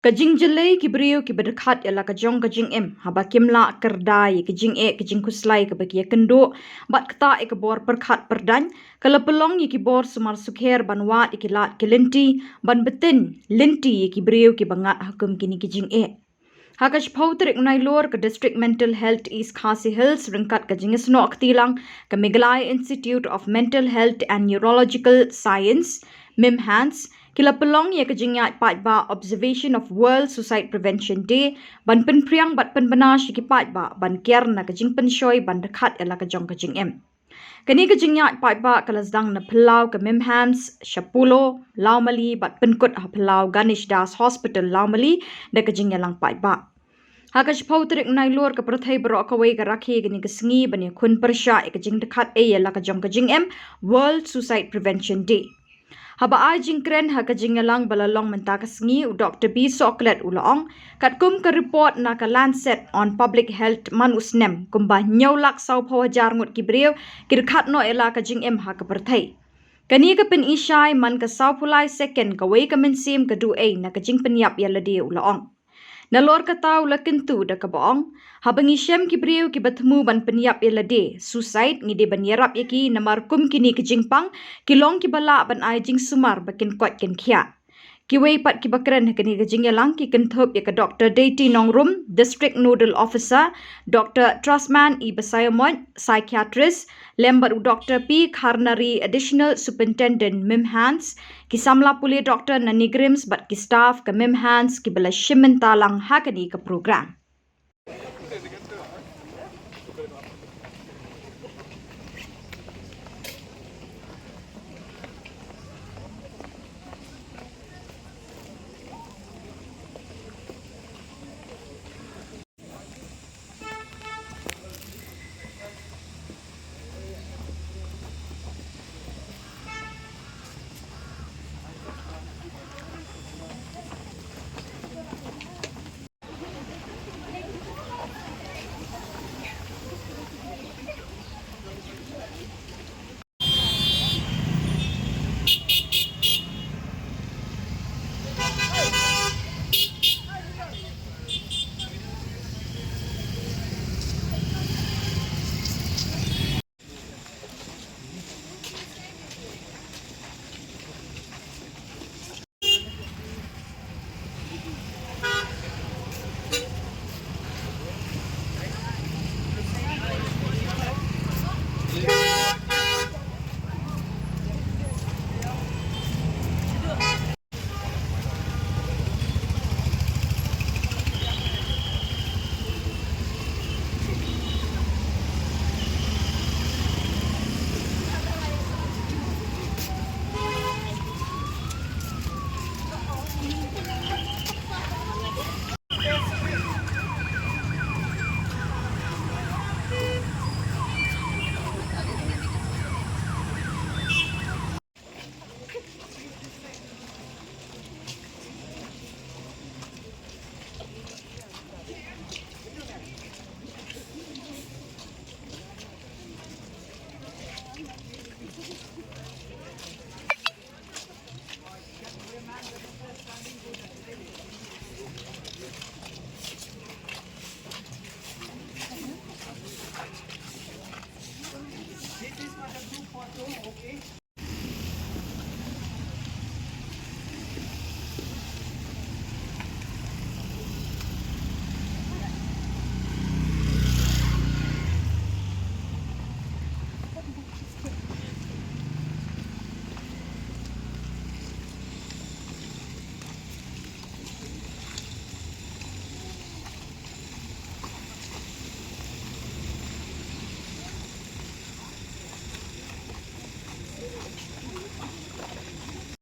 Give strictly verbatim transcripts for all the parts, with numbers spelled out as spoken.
Ka jingjyllei ki briew kiba dkhat ïa la ka jong ka jingim haba kim lah kyrda ïa ki jingeh ki jingkhuslai kaba ki ïakynduh bad ktah ïa ka bor pyrkhat pyrdaiñ ka la pynlong ïa ki bor sumar sukher ban wad ïa ki lad ki lynti ban btin lynti ïa ki briew kiba ngat ha kum kine ki jingeh. Ha ka shiphew tarik Nailur ka District Mental Health East Khasi Hills ryngkat ka jingïasnoh kti lang ka Meghalaya Institute of Mental Health and Neurological Science, MIMHANS, ki la pynlong ïa ka jingïaid paidbah Observation of World Suicide Prevention Day ban pynphriang bad pynbna sha ki paidbah ban kiar na ka jingpynshoi ban dkhat ïa la ka jong ka jingim. Kane ka jingïaid paidbah ka la sdang na phyllaw ka MIMHANS sha Polo, Lawmali bad pynkut ha phyllaw Ganesh Das Hospital Lawmali da ka jingïalang paidbah. Ha ka shiphew tarik Nailur ka pyrthei baroh kawei ka rakhe kane ka sngi ban ïakhun pyrshah ïa ka jingdkhat ei ïa la ka jong ka jingim, World Suicide Prevention Day. Haba ai jingkren ha ka jingïalang ba la long mynta ka sngi, u Doktor B Sohkhlet u la ong, katkum ka report na ka Lancet on Public Health man u snem, kumba hynñiew lak sawphew hajar ngut ki briew ki dkhat noh ïa la ka jingim ha ka pyrthei. Kane ka pyni shai man ka sawphew lai second kawei ka mynsiem ka duh ei na ka jingpynïap ïa lade, u la ong. Nalor kata u la kyntu da kaba ong, haba ngi shem ki briew kiba thmu ban pynïap ïa lade, suicide, ngi dei ban ïarap ïa ki namar kum kine ki jingpang ki long kiba lah ban ai jingsumar ba kin koit kin khiah. Kiwei pat kiba kren ha kane ka jingïalang ki kynthup ïa ka Doktor Deiti Nongrum, District Nodal Officer, Doktor Trustman E Basaiawmoit, Psychiatrist, lem bad u Doktor P Kharnari, Additional Superintendent MIMHANS, ki samla pule doktor na NEIGRIHMS bad ki staff ka MIMHANS kiba la shim bynta lang ha kane ka program.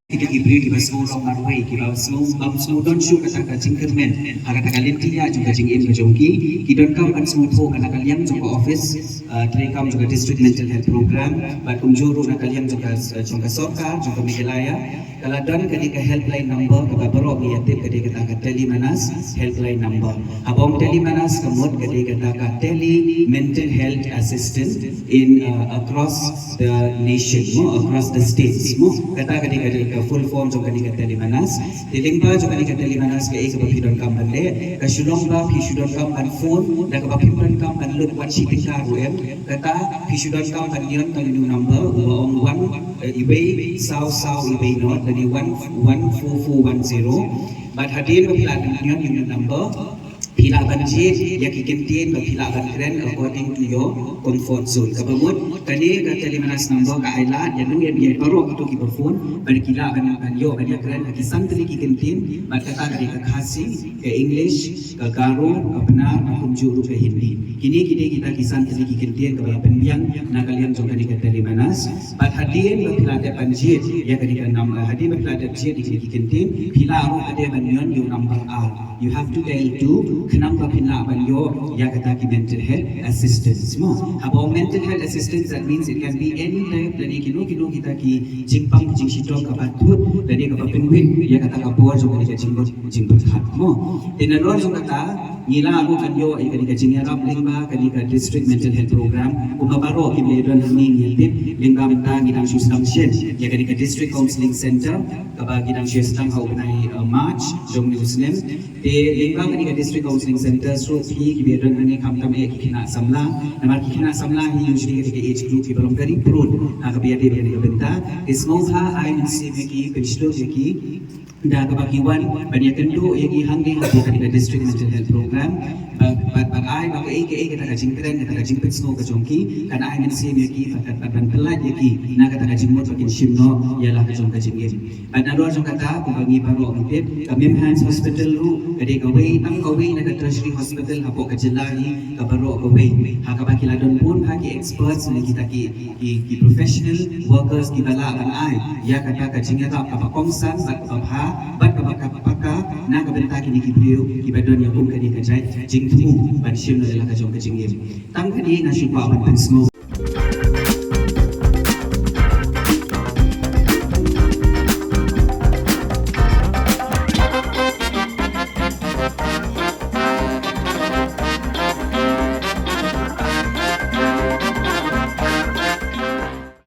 Kita ki briew kiba sngew long marwei, kiba sngew, bym sngew don shuh kata ka jingkyrmen ha kata ka lynti ïa jong ka jingim ka jong ki. Ki donkam ban sngewthuh na ka liang jong ka office, uh, treikam jong ka District Mental Health Program, bad kumjuh ruh na ka liang jong ka, jong ka sorkar jong ka Meghalaya. Ka la don kane ka helpline number kaba baroh ngi ïa tip ka dei kata ka Tele Manas helpline number. Haba ong Tele Manas ka mut ka dei kata ka Tele Mental Health Assistance in, uh, across the nation, mo, across the states, mo. Kata ka dei ka dei ka full form jong kane ka Tele Manas. Te lyngba jong kane ka Tele Manas kaei kaba phi donkam ban leh, ka shu long ba phi shu donkam ban phone, da kaba phim donkam ban lut wat shi tyngka ruh em. Kata phi shu donkam ban nion tang ïa u number uba ong wan, eh, iwei saw saw iwei nod lane one one four four one zero. Bad hadien ba phi la nion ïa u number, phi lah ban jied ïa ki kyntien ba phi lah ban kren according to your comfort zone. Kaba mut kane ka Tele Manas number ka ai lad ïa u ïa baroh kito kiba phone ba ki lah ban, ban ïoh ban ïa kren ha ki san tylli ki kyntien, bad kata ka dei ka Khasi, ka English, ka Garo, ka Bnar, bad kumjuh ruh ka Hindi. Kine ki dei kita ki san tylli ki kyntien kaba la pynbiang na ka liang jong kane ka Tele Manas. Bad hadien ba phi la dep ban jied ïa kane ka number, hadien ba phi la dep jied ïa kine ki kyntien, phi lah ruh ka dei ban nion ïa u number ar. You have to dial two khnang ba phin lah ban ïoh ïa kata ki mental health assistance, mo. Haba ong mental health assistance, that means it can be any type, lane kino kino kita ki jingpang jingshitom kaba thut lane kaba pynwit ïa kata ka bor jong kane ka jingmut jingpyrkhat, mo. Te nalor jong kata ngi lah ruh ban ïoh ïa kane ka jingïarap lyngba kane ka District Mental Health Program. Kumba baroh kiba ïa don hangne ngi tip, lyngba mynta ngi dang shu sdang shen ïa kane ka District Counselling Center kaba ngi dang shu sdang ha u bnai, eh, March jong une u snem. Te lyngba kane ka District Counselling Center, so phi kiba ïa don hangne khamtam eh ki khynnah samla, namar ki khynnah samla hi usually ka dei ka age group kiba long very prone ha kaba ïadei bad kane ka bynta. Te sngewbha ai mynsiem ïa ki, pynshlur ïa ki da kaba ki wan ban ïakynduh ïa ki hangne hapoh kane ka District Mental Health Program. Bad, bad, bad ai ba kaei kaei kata ka jingkren, kata ka jingpynsngew ka jong ki kan ai mynsiem ïa ki, bad, bad, bad ban pyllait ïa ki na kata ka jingmut ba kin shim noh ïa la ka jong ka jingim. Bad nalor jong kata, kumba ngi baroh ngi tip, ka MIMHANS Hospital ruh ka dei kawei, tang kawei na ka tertiary hospital hapoh ka jylla hi, ka baroh kawei. Ha kaba ki la don bun ha ki experts ne kita ki, ki, ki professional workers kiba lah ban ai ïa kata ka jingïarap kaba kongsan bad kaba bha bad kaba ka paka na ka bynta kine ki briew kiba don ïa kum kane ka jait jingthmu ban shim noh ïa la ka jong ka jingim. Tang kane nga shu kwah ban pynsngew